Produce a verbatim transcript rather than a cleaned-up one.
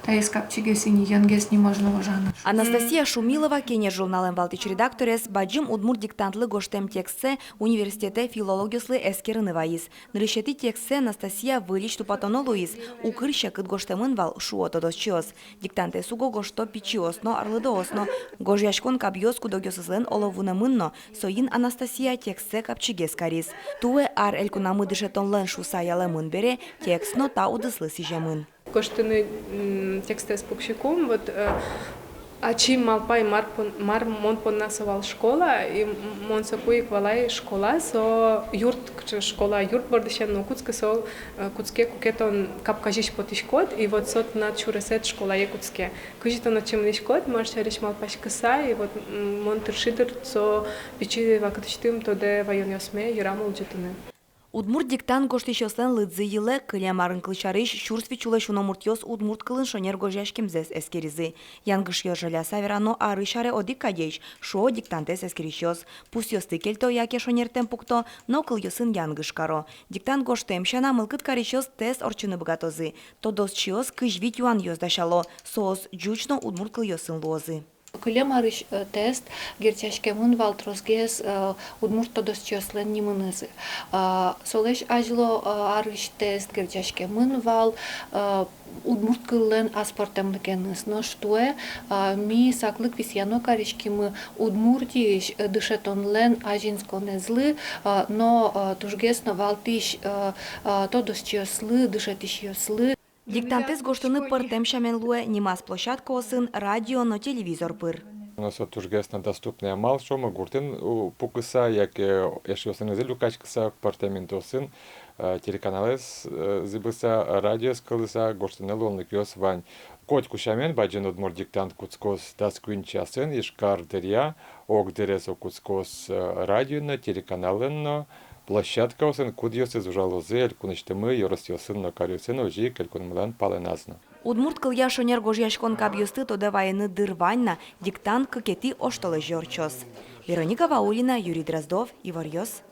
Таиз капчигес ини, йӧнгес ни можно ужаны. Анастасия Шумилова, «Кенеш» журналэн валтӥсь редакторез, бадӟым удмурт диктантлы гожтэм текстсэ университетэ филологъёслы эскерыны вайиз. Нырысетӥ текстсэ Анастасия выльысь тупатоно луиз, укыр секыт гожтэмын вал, шуо тодосчиос. Диктантэз уго гожто пичиос но, арлыдоос но. Гожъяськон кабъёс куд-огъёсызлэн оло вунэмын но, соин Анастасия текстсэ капчигес кариз. Туэ «Ар элькунамы дышетонлэн» шуыса ялэмын бере, текст но та удыслы сӥземын. Гожтыны, м, текстэз пуксику, вот, э, ачим малпай, мар пон-, мар мон понна со вал школа, и м-, мон соку ик валай: школа — со юрт, к-, школа юрт бордысен но уг кутскы, со, э, кутске, куке тон капказысь потӥськод, и вот со тынад сюресэд школае кутске. Кызьы тон отчы мынӥськод, мар сярысь малпаськыса, и вот, м, мон тырши, дыр, со пичи вакытысьтым тодэ ваёнъёсме йырам улӟытыны. Удмурт диктант гожтӥсьёслэн лыдзы йылэ. Кылем арын, кылсярысь, сюрс вить сюлэсь уно муртъёс удмурт кылын шонер гожъяськемзэс эскеризы. Янгышъёс жаляса верано арысь аре одӥг кадесь, шуо диктантэз эскерисьёс. Пусъёсты кельто яке шонертэм пукто, но кылъёсын янгыш каро. Диктант гожтэм сяна, мылкыд карисьёс тест ортчыны быгатозы. Тодосчиос кызь вить юанъёс дасяло, соос ӟуч но удмурт кылъёсын луозы. Кылем арысь, э, тест герӟаськемын вал тросгес, э, удмурт тодосчиослэн нимынызы. А, солэсь азьло, э, арысь тест герӟаськемын вал, э, удмурт кыллэн аспӧртэмлыкеныз. Нош туэ, э, ми саклык висъяно кариськимы Удмуртиысь, э, дышетонлэн азинсконэзлы, э, но, э, тужгес но валтӥсь, э, э, тодосчиослы, дышетӥсьёслы. Диктантэз гожтыны пӧртэм сямен луэ нимаз площадкаосын, радио но телевизор пыр. Но со тужгес но доступный амал, шуом, гуртын, у, пукыса, яке эшъёсынызы люкаськыса, пӧртэм интыосын, э, телеканалэз, э, зӥбыса, радиоез кылыса, гожтыны луонлыкъёс вань. Котьку сямен бадӟым удмурт диктант кутскоз дас куинь часын Ижкар дыръя, огдыре со кутскоз, э, радиоын но, телеканалын но, площадкаосын, кудъёсыз ужалозы элькунысьтымы ёросъёсын но каръёсын, озьы ик элькунмылэн палэназ но. Удмурт кылъя шонер гожъяськон кабъёсты тодэ вайыны дыр вань на, диктант кыкетӥ оштолэзе ортчоз. Вероника Ваулина, Юрий Дроздов, «Иворъёс».